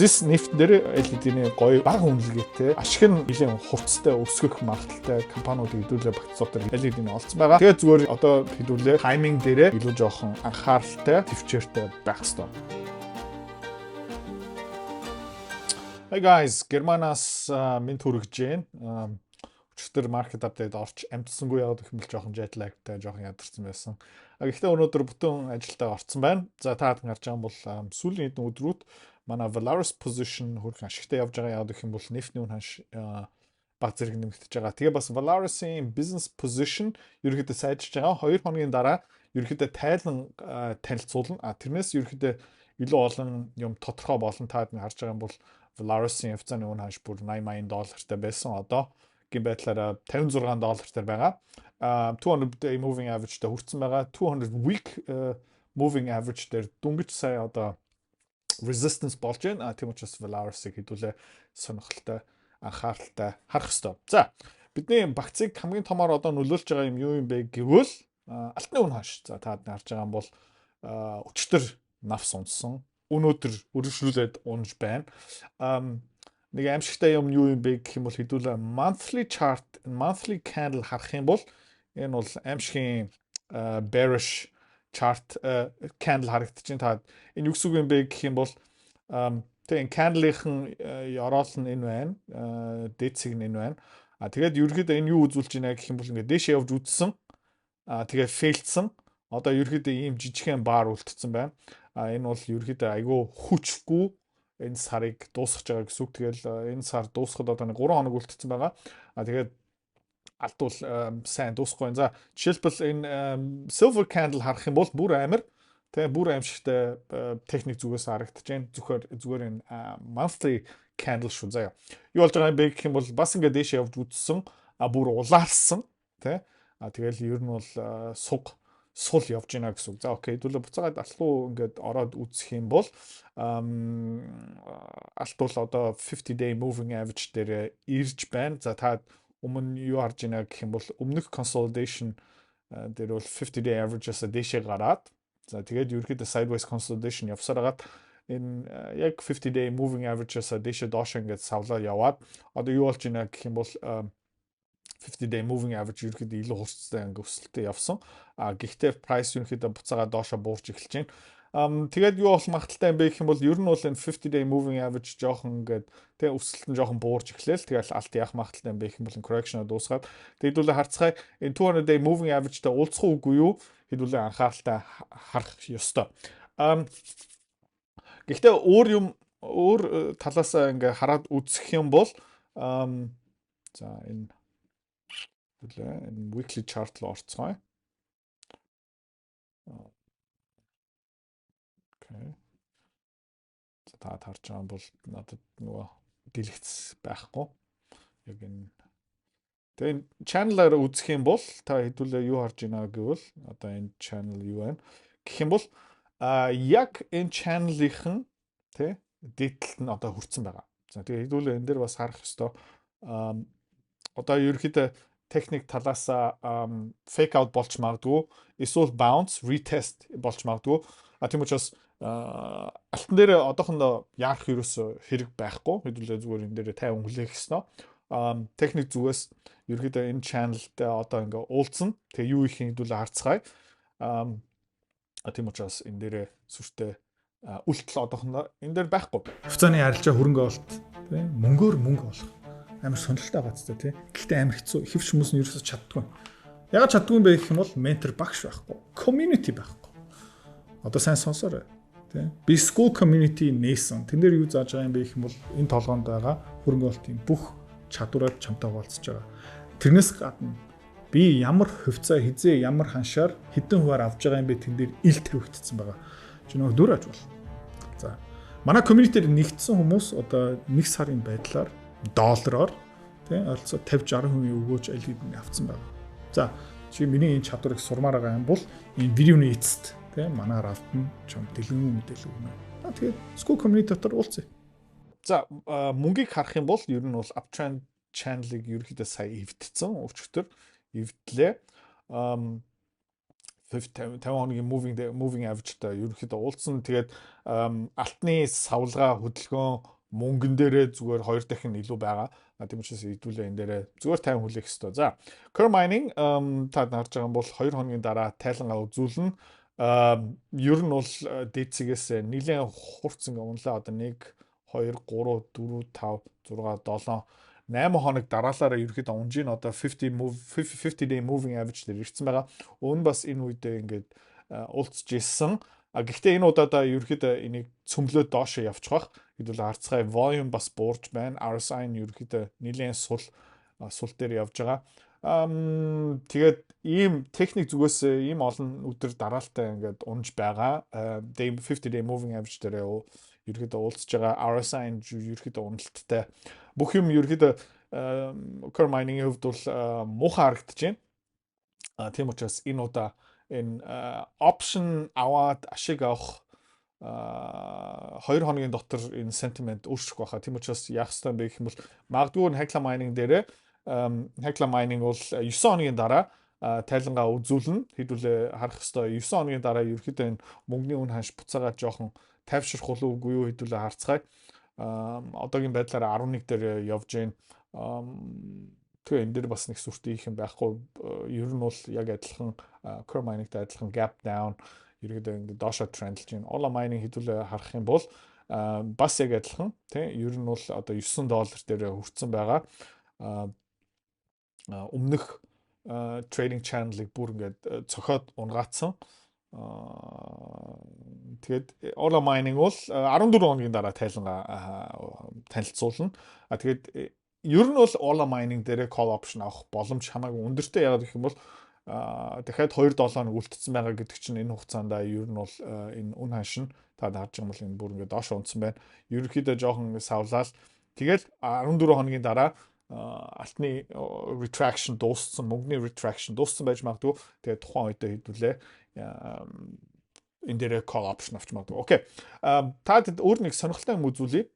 Зис нефтэн дээр аль хэдийн гоё бага үнэлгээтэй, ашиг нь нэлээд хурцтай өсгөх магадлалтай компаниудыг хэдүүлээ багц дотор аль хэдийн олцсон байгаа. Тэгээд зүгээр одоо хэдүүлээ timing дээрээ илүү жоохон анхааралтай, төвчээртэй байх ёстой. Hi guys, Германаас мэнд хүргэж байна. Өчигдөр market update орч амжсангүй, яваад гэх юм бол жоохон jet lag-тай, жоохон ядарсан байсан. А гэхдээ өнөөдөр бүтэн ажилдаа орцсон байна. За, та харж байгаа бол сүүлийн хэдэн өдрүүд манай Valaris position хөрхэн ашигтай явж байгаа. Яваад гэх юм бол нефтний үн ханш баг зэрэг нэмэгдэж байгаа. Тэгээ бас Valaris-ийн business position ерөнхийдөө сайжирч байгаа. 2 хоногийн дараа ерөнхийдөө тайлан танилцуулна. А тэрнээс ерөнхийдөө илүү олон юм тодорхой болно. Та харж байгаа юм бол Valaris-ийн хувьцааны үн ханш бүр 80 80 доллартай байсан. Одоо гин байдлаараа 56 доллартай байгаа. А 200 day moving average-тэй хүрсэн байгаа. 200 week moving average дээр дөнгөж сая одоо resistance болж байна. А тийм учраас Valaris-ыг хэдүүлээ сонирхолтой, анхааралтай харах ёстой. За, бидний багцыг хамгийн томоор одоо нөлөөлж байгаа юм юу юм бэ гэвэл алтны үн ханш. За, та харж байгаа юм бол өчтөр навс унсан. Өнөөдөр өргөжлүүлээд унж байна. Нэг аимшигтай юм юу юм бэ гэх юм бол хэдүүлээ monthly chart, monthly candle харах юм бол энэ бол аимшигын bearish chart, candle харагдаж байна. Та энэ юу гэсэн үг юм бэ гэх юм бол тэгээ энэ candle-ийн ёроол нь энэ байна. Дээд цэг нь энэ байна. А тэгээд ерөнхийдөө энэ юу үзүүлж байна гэх юм бол ингээд дээшээ явж үзсэн. А тэгээд fail-дсэн. Одоо ерөнхийдөө ийм жижигхэн бар үлдсэн байна. А энэ бол ерөнхийдөө айгүй хүчгүй энэ сарыг дуусгаж байгаа гэсэн үг. Тэгэл энэ сар дуусахад одоо нэг 3 хоног үлдсэн байгаа. А тэгээд алдвал сайн дуусахгүй байна. За, жишээлбэл, энэ silver candle харах юм бол бүр амар тэгээ бүр аимшигтай техник зүгээс харагдаж байна. Зүгээр зүгээр энэ monthly candle шүү заяа. Юу болж байгаа юм бэ гэх юм бол бас ингээд дээшээ явж үзсэн, а бүр улаарсан тий. А тэгэл ер нь бол суг сул явж гинэ гэсэн үг. За, окей. Хэдүүлээ буцаагаад алт руу ингээд ороод үзэх юм бол алт бол одоо 50 day moving average дээр ирж байна. За, та өмнө юу харж байна гэх юм бол өмнөх consolidation дээр бол 50 day average-аас дээшээ гараад, за, тэгээд ерөнхийдөө sideways consolidation явсаар хагаад энэ яг 50 day moving average-аас дээшээ доош ингээд савлаа яваад одоо юу болж байна гэх юм бол 50 day moving average ерөнхийдөө илүү хурцтай ингээ өсөлтөд явсан. А гэхдээ price ерөнхийдөө буцаагаа доошо буурч эхэлж байна. Тэгээд юу болох магадлалтай юм бэ гэх юм бол ер нь бол энэ 50 day moving average жоохон ингээд тэгээ өсөлт нь жоохон буурч эхлээл. Тэгэл алт яах магадлалтай юм бэ гэх юм бол correction дуусгаад хэдүүлээ харцгаая, энэ 200 day moving average-тай уулзах үгүй юу, хэдүүлээ анхааралтай харах ёстой. Гэхдээ өөр юм, өөр талаас ингээ хараад үзэх юм бол за, энэ хэдүүлээ энэ weekly chart руу орцгоё. Окей. За, та харж байгаа бол надад нөгөө дэлгэц байхгүй. Яг энэ тэгээ энэ channel-аар үзэх юм бол та хэдүүлээ юу харж байна гэвэл одоо энэ channel юу байна гэх юм бол яг энэ channel-ийнхэн тий дээд талд нь одоо хүрсэн байгаа. За, тэгээ хэдүүлээ энэ дээр бас харах ёстой. Одоо ерөнхийдөө техник талаас fake out болж магадгүй, эсвэл bounce retest болж магадгүй. А тийм учраас алтан дээр одоохондоо яарах ерөөсөө хэрэг байхгүй. Хэдүүлээ зүгээр энэ дээр 50 хүлээх ёстой. Техник зүгээс ерөнхийдөө энэ channel-тай одоо ингээ уулзсан. Тэгээ юу их хэдүүлээ харцгаая. А тийм учраас энэ дээрээ сүртэй үлтэл одоохондоо энэ дээр байхгүй. Хувьцааны арилжаа, хөрөнгө оруулалт тийм, мөнгөөр мөнгө олох амар сонирхолтой байгаа ч тийм. Гэхдээ амар хэцүү. Хэвч хүмүүс нь ерөөсөж чаддгүй. Ягаад чаддгүй юм бэ гэх юм бол ментор, багш байхгүй. Community байхгүй. Одоо сайн сонсоорой. Тийм. Би school community нээсэн. Тэн дээр юу зааж байгаа юм бэ гэх юм бол энэ толгоонд байгаа хөрөнгө оруулалтын бүх чадвараар чамтай хуваалцаж байгаа. Тэрнээс гадна би ямар хувьцаа хизээ, ямар ханшаар, хэдэн хувиар авж байгаа юм бэ, тэн дээр ил тавигдсан байгаа. Чи нөгөө дүр аж бол. За. Манай community-д нэгдсэн хүмүүс одоо нэг сарын байдлаар доллараар тий ойролцоо 50 60% өгөөж аль хэдийн авцсан байна. За, чи миний энэ чадварыг сурмаар байгаа юм бол энэ видеоны эцэст тий манай равтан чам дэлгэн мэдээлэл өгнө. Аа, тэгээд school community дотор уулзъя. За, мөнгийг харах юм бол ер нь бол uptrend channel-ыг ерөнхийдөө сая эвдсэн. Өчигдөр эвдлээ. 50 хоногийн moving average-тай ерөнхийдөө уулзсан. Тэгээд алтны савлгаа хөдөлгөөн мөнгөн дээрээ зүгээр хоёр дахин илүү байгаа. Тийм учраас хэдүүлээ энэ дээрээ зүгээр 50 хүлээх ёстой. За, Coeur Mining та харж байгаа юм бол 2 хоногийн дараа тайлангаа үзүүлнэ. Ер нь бол дээд цэгээс нэлээд хурц ингээ унлаа. Одоо 1 2 3 4 5 6 7 8 хоног дараалалаараа ерөөхдөө унж ийн, одоо 50 day moving average дээр ирсэн байгаа. Өн бас энэ үедээ ингээд уулзж исэн. А гэхдээ энэ удаадаа ерөөхдөө энийг цөмлөө доошо явчих бах. Хэдүүл харцгаая, volume бас буурж байна. RSI нь ерөөхдөө нэлээд сул сул дээр явж байгаа. Тэгээд ийм техник зүгээс ийм олон өдөр дараалтай ингээд унж байгаа. Day 50 day moving average дээр ерөөхдөө уулзж байгаа. RSI нь ерөөхдөө уналттай. Бүх юм ерөөхдөө Coeur Mining-ийн хувьд бол муухай харагдаж байна. Тийм учраас энэ удаа энэ option аваад ашиг авах 2 хоногийн дотор энэ sentiment өөрчлөх байхаа. Тийм учраас яах ёстой юм бэ гэх юм бол магадгүй нь Hecla Mining дээрээ, Hecla Mining бол 9 хоногийн дараа тайлангаа үзүүлнэ. Хэдүүлээ харах ёстой. 9 хоногийн дараа ерөөхдөө энэ мөнгөний үн ханш буцаагаад жоохон тайвшрах болов үгүй юу, хэдүүлээ харцгаая. Одоогийн байдлаар 11 дээр явж байна. Тэгээ энэ дээр бас нэг сүртэй их юм байхгүй. Ер нь бол яг адилхан Coeur Mining-тай адилхан gap down, ерөөдөө ингээд доошо trend лж байна. Orla Mining хэдүүлээ харах юм бол бас яг адилхан, тий, ер нь бол одоо 9 доллар дээр хүрсэн байгаа. Өмнөх trading channel-ыг бүр ингээд цохиод унгаацсан. Тэгээд Orla Mining бол 14 хоногийн дараа тайлангаа танилцуулна. А тэгээд ер нь бол Orla Mining дээрээ call option авах боломж хамаагүй өндөртэй. Яагаад гэх юм бол дахиад 2 7 хоног үлдсэн байгаа гэдэг чинь энэ хугацаанд ер нь бол энэ үн ханш нь та харж байгаа бол энэ бүр ингээд доош унтсан байна. Ерөнхийдөө жоохон савлаад тэгэл 14 хоногийн дараа алтны retraction дууссан, мөнгөний retraction дууссан байж магадгүй. Тэгээд тухайн үедээ хэдүүлээ энэ дээрээ call option авч магадгүй. Окей. Та өөр нэг сонирхолтой юм үзүүлье.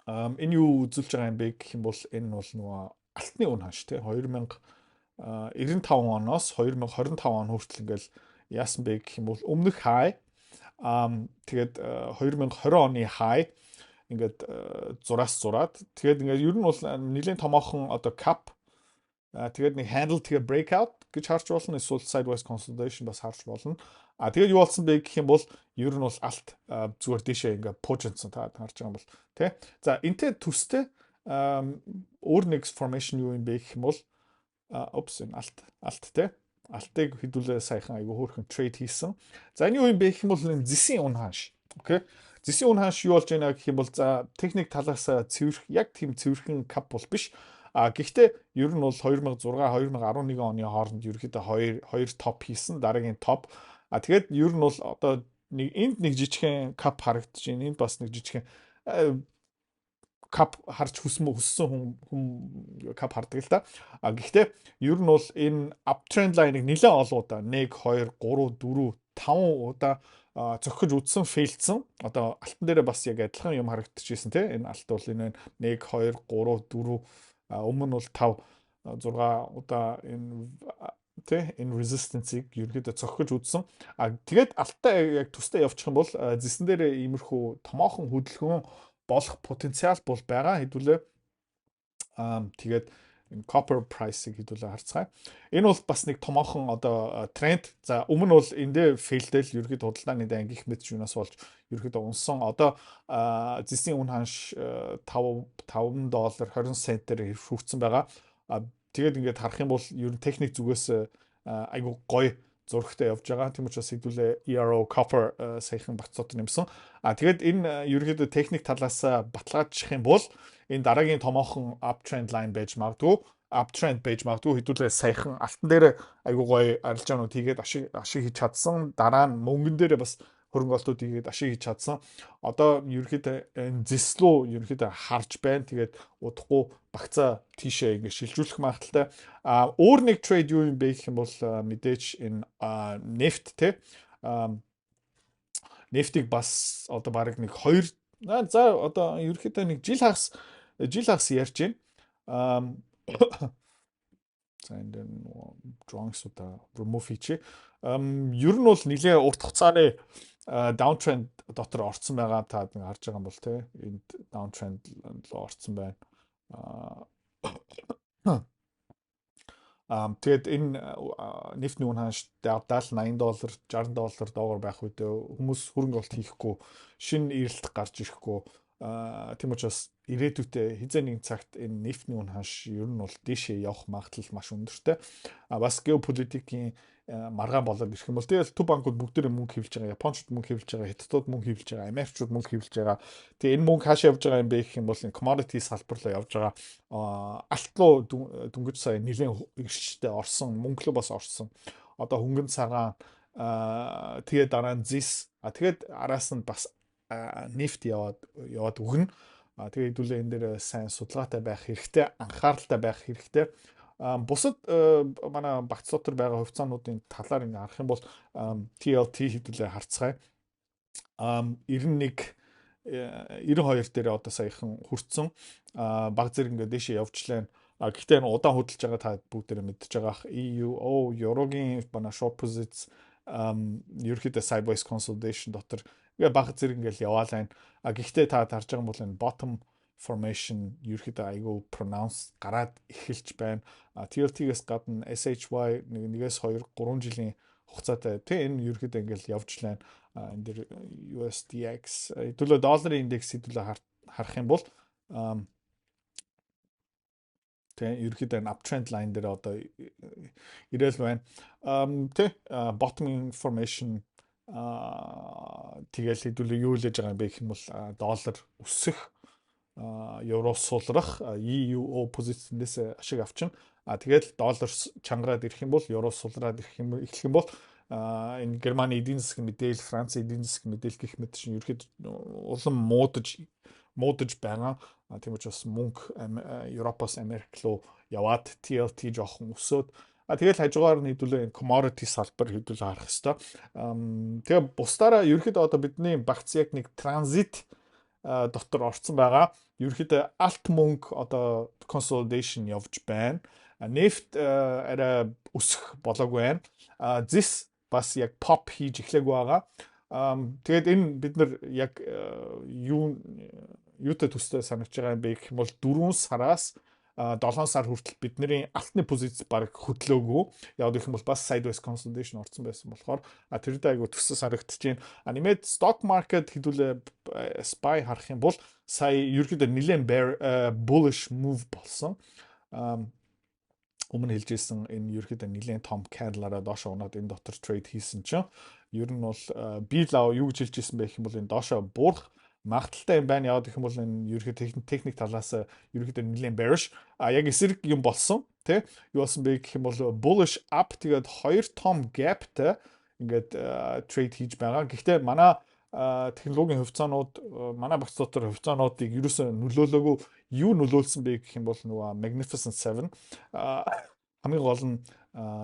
Энэ юу үзүүлж байгаа юм бэ гэх юм бол энэ бол нөгөө алтны үн ханш, тий, 2095 оноос 2025 он хүртэл ингээл яасан бэ гэх юм бол өмнөх high, тэгээд 2020 оны high ингээд зураас зураад, тэгээд ингээд ер нь бол нэлээд томоохон одоо cup, тэгээд нэг handle, тэгээд breakout гэж харж болно, эсвэл sideways consolidation бас харж болно. А тэгээд юу болсон бэ гэх юм бол ер нь бол алт зүгээр дээшээ ингээд пуужинсан, та харж байгаа юм бол, тий. За, энтэй төстэй өөр нэг formation юу юм бэ гэх юм бол, oops, энэ алт, тий, алтыг хэдүүлээ саяхан айгу хөөрхөн trade хийсэн. За, энэ юу юм бэ гэх юм бол энэ зэсийн үн ханш. Окей. Зэсийн үн ханш юу болж байна гэх юм бол, за, техник талаас цэвэрх, яг тийм цэвэрхэн cup бол биш. А гэхдээ ер нь бол 2006 2011 оны хооронд ерөөхдөө хоёр хоёр топ хийсэн, дараагийн топ. А тэгээд ер нь бол одоо нэг энд нэг жижигхэн cup харагдаж байна. Энд бас нэг жижигхэн cup харж хүссэн хүн cup хардаг л да. А гэхдээ ер нь бол энэ uptrend line-ыг нэлээд олон удаа 1 2 3 4 5 удаа зохиж үзсэн, fail дсэн. Одоо алтан дээрээ бас яг адилхан юм харагдчихсэн, тий. Энэ алт бол энэ 1 2 3 4, өмнө нь бол 5 6 удаа энэ, тий, энэ resistance-ыг ерөнхийдөө цохиж үзсэн. А тэгээд алттай яг төстэй явчих юм бол зэсэн дээр иймэрхүү томоохон хөдөлгөөн болох потенциал бол байгаа. Хэдүүлээ тэгээд copper price-ыг хэдүүлээ харцгаая. Энэ бол бас нэг томоохон одоо тренд. За, өмнө нь бол эндээ fail тэл ерөөхдөө худалдааны дайн гих мэт юунаас болж ерөөхдөө унсан. Одоо зэсийн үн ханш 5 5 доллар 20 центээр хүрсэн байгаа. Тэгээд ингээд харах юм бол ер нь техник зүгээс айгу гоё зурагтай явж байгаа. Тийм учраас хэдүүлээ ERO copper саяхан багцууд нэмсэн. А тэгээд энэ ерөнхийдөө техник талаас баталгаажчих юм бол энэ дараагийн томоохон uptrend line байж магадгүй, uptrend байж магадгүй. Хэдүүлээ саяхан алтан дээр айгуу гоё арилжаанууд хийгээд ашиг хийж чадсан. Дараа нь мөнгөн дээр бас хөрөнгө оруулалтууд хийгээд ашиг хийж чадсан. Одоо ерөнхийдөө энэ зэс лүү ерөнхийдөө харж байна. Тэгээд удахгүй багцаа тийшээ ингэ шилжүүлэх магадлалтай. А өөр нэг trade юу юм бэ гэх юм бол мэдээж энэ нефт, те, нефтийг бас одоо бараг нэг хоёр, за, одоо ерөнхийдөө нэг жил хагас ярьж байна. За, энэ дээр drawings-уудаа remove хийчихье. Ер нь бол нэлээд урт хугацааны downtrend дотор орцсон байгаа, та нэг харж байгаа юм бол те, энд downtrend руу орцсон байна. Тэгээд энэ нефтний үн ханш 70, 80 доллар, 60 доллар доогоор байх үедээ хүмүүс хөрөнгө оруулалт хийхгүй, шинэ эрэлт гарч ирэхгүй. Тийм учраас ирээдүйдээ хэзээ нэгэн цагт энэ нефтний үн ханш ер нь бол дээшээ явах магадлал маш өндөртэй. А бас геополитикийн маргаан болоод ирэх юм бол тэгэл төв банкуд бүгдээрээ мөнгө хэвлэж байгаа. Япончууд мөнгө хэвлэж байгаа, Хятадууд мөнгө хэвлэж байгаа, Америкчууд мөнгө хэвлэж байгаа. Тэгээ энэ мөнгө хаашаа явж байгаа юм бэ гэх юм бол энэ commodity салбар руу явж байгаа. Алт руу дөнгөж сая нэлээд эрчтэй орсон, мөнгө рүү бас орсон. Одоо хөнгөн цагаан, тэгээ дараа нь зис, тэгээд араас нь бас нефт яваад яваад өгнө. Тэгээ хэдүүлээ энэ дээр сайн судалгаатай байх хэрэгтэй, анхааралтай байх хэрэгтэй. Бусад манай багц дотор байгаа хувьцаануудын талаар ингээ харах юм бол TLT хэдүүлээ харцгаая. 91, 92 дээр одоо саяхан хүрсэн, баг зэрэг ингээ дээшээ явжлаа. А гэхдээ энэ удаан хөдөлж байгаа, та бүгдээрээ мэдж байгаа. EU, еврогийн манай short positions ерөөхдөө sideways consolidation дотор ингээ баг зэрэг ингээл яваалаа. А гэхдээ та харж байгаа юм бол энэ bottom formation ерөөхдөө айгүй pronounce гараад эхэлж байна. TLT-гээс гадна SHY нэгээс 2 3 жилийн хугацаатай тий, энэ ерөөхдөө ингээл явж лайн. Энэ дэр USDX хэдүүлээ, долларын индекс хэдүүлээ харах юм бол тий, ерөөхдөө энэ uptrend line дээр одоо ирээл байна. Тий, bottom formation тэгэл хэдүүлээ юу хэлж байгаа юм бэ гэх юм бол доллар өсөх, евро сулрах, EU позицнээс ашиг авчин. А тэгээд доллар чангараад ирэх юм бол, евро сулраад ирэх юм эхлэх юм бол энэ Германы эдийн засгийн мэдээлэл, Францын эдийн засгийн мэдээлэл гэх мэт чинь ерөөхдөө улам муудаж муудаж байгаа. Тийм учраас мөнгө Европоос Америк руу яваад, TLT жоохон өсөөд, а тэгэл хажуугаар нь хэдүүлээ commodity салбар хэдүүлээ харах хэвээр. Тэгээ бусдаараа ерөөхдөө одоо бидний багц яг нэг транзит дотор орцсон байгаа. Ерөөхдөө алт, мөнгө одоо consolidation явж байна. Нефт арай өсөх болоогүй байна. Зис бас яг pop хийж эхлээгүй байгаа. Тэгээд энэ бид нар яг юу юутай төстэй санагдж байгаа юм бэ гэх юм бол 4 сараас 7 сар хүртэл бидний алтны позиц баг хөдлөөгүй. Яг гэх юм бол бас sideways consolidation орсон байсан болохоор тэрдээ айгу төссөн санагдаж байна. А нэмээд stock market хэдүүлээ SPY харах юм бол сая ерөөхдөө нэлээд bear bullish move болсон. Өмнө хэлжсэн, энэ ерөөхдөө нэлээд том candle-аараа доош унаад энэ дотор trade хийсэн чинь ер нь бол би лав юу гэж хэлжсэн бэ гэх юм бол энэ доошо буурах магадлалтай юм байна. Яг гэх юм бол энэ ерөөхдөө техник талаас ерөөхдөө нэлээд bearish. А яг эсрэг юм болсон тий. Юу болсон бэ гэх юм бол bullish up, тэгээд хоёр том gapтай ингээд trade хийж байгаа. Гэхдээ манай технологийн хувьцаанууд, манай багц дотор хувьцаануудыг ерөөсөө нөлөөлөөгүй. Юу нөлөөлсөн бэ гэх юм бол нөгөө Magnificent 7, хамгийн гол нь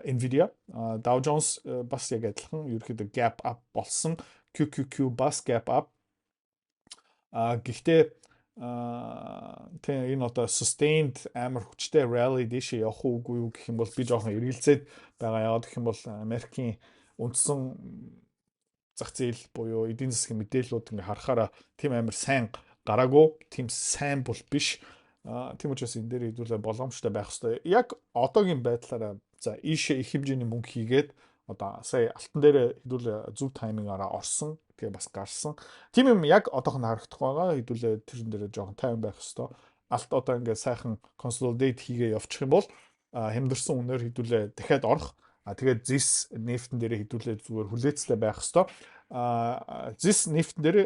Nvidia, Dow Jones бас яг адилхан ерөөхдөө gap up болсон. QQQ бас gap up. А гэхдээ тийм, энэ одоо sustained амар хүчтэй rally дээшээ явах уугүй юу гэх юм бол би жоохон эргэлзээд байгаа. Яагаад гэх юм бол Америкийн үндсэн зах зээл буюу эдийн засгийн мэдээллүүд ингээ харахаараа тийм амар сайн гараагүй, тийм сайн бол биш. Тийм учраас энэ дээр хэдүүлээ боломжтой байх хэвээр. Яг одоогийн байдлаараа за ийшээ их хэмжээний мөнгө хийгээд, одоо сая алтан дээр хэдүүлээ зөв timing аараа орсон, тэгээ бас гарсан. Тийм юм яг одоохон харагдах байгаа. Хэдүүлээ тэрэн дээр жоохон тайван байх хэвээр. Алт одоо ингээд сайхан consolidate хийгээ явчих юм бол хямдарсан үнээр хэдүүлээ дахиад орох. А тэгээд зис, нефтэн дээр хэдүүлээ зүгээр хүлээцлээ байх хэвээр. А зис, нефтэн дээр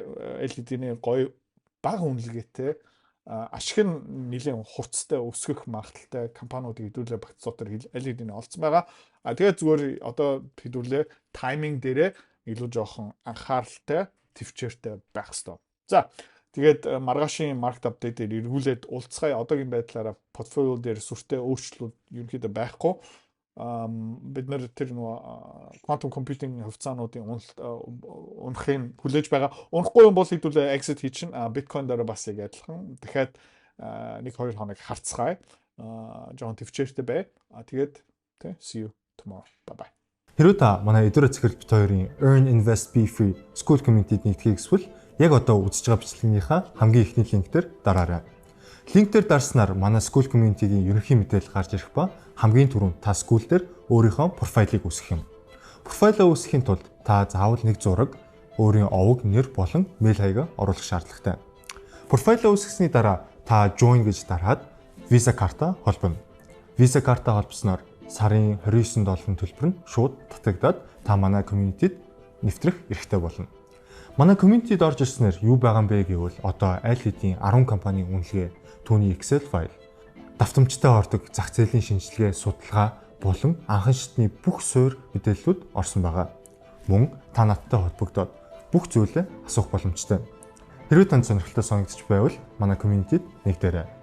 LED-ний гоё бага үнэлгээтэй, ашиг нь нэлээд хурцтай өсгөх магадлалтай компаниудыг хэдүүлээ багц дотор аль хэдийн олцсон байгаа. А тэгээд зүгээр одоо хэдүүлээ timing дээрээ илүү жоохон анхааралтай, тэвчээртэй байх хэвээр. За, тэгээд маргаашийн market update дээр эргүүлээд уулзцгаая. Одоогийн байдлаараа портфолио дээр сүртэй өөрчлөлт ерөнхийдөө байхгүй. Бид нэр тэр нөгөө quantum computing хувьцаануудын уналт унахыг хүлээж байгаа. Унахгүй юм бол хэдүүлээ exit хийчин. Биткойн дээр бас яг адилхан. Дахиад 1 2 хоног харцгаая. Жохон тэвчээртэй бай. А тэгээд тий, see you tomorrow. Bye bye. Хэрвээ та манай Эдүрэ Цэцгэл бит хоёрын Earn Invest Be Free School Community-д нэгдэхийг хүсвэл яг одоо үзэж байгаа бичлэгнийхаа хамгийн эхний линк дээр дараарай. Линк дээр дарснаар манай School Community-гийн ерөнхий мэдээлэл гарч ирэх ба хамгийн түрүүнд та School дээр өөрийнхөө профайлыг үүсгэх юм. Профайлаа үүсгэхийн тулд та заавал нэг зураг, өөрийн овог, нэр болон мэйл хаягаа оруулах шаардлагатай. Профайлаа үүсгэсний дараа та join гэж дараад Visa карта холбоно. Visa карта холбосноор сарын 29 долларын төлбөр нь шууд татагдаад та манай community-д нэвтрэх эрхтэй болно. Манай community-д орж ирснээр юу байгаа юм бэ гэвэл одоо аль хэдийн 10 компанийн үнэлгээ, түүний Excel файл, давтамжтай ордог зах зээлийн шинжилгээ, судалгаа болон анхан шатны бүх суурь мэдээллүүд орсон байгаа. Мөн та надтай холбогдоод бүх зүйлээ асуух боломжтой. Хэрвээ танд сонирхолтой санагдчих байвал манай community-д нэгдээрэй.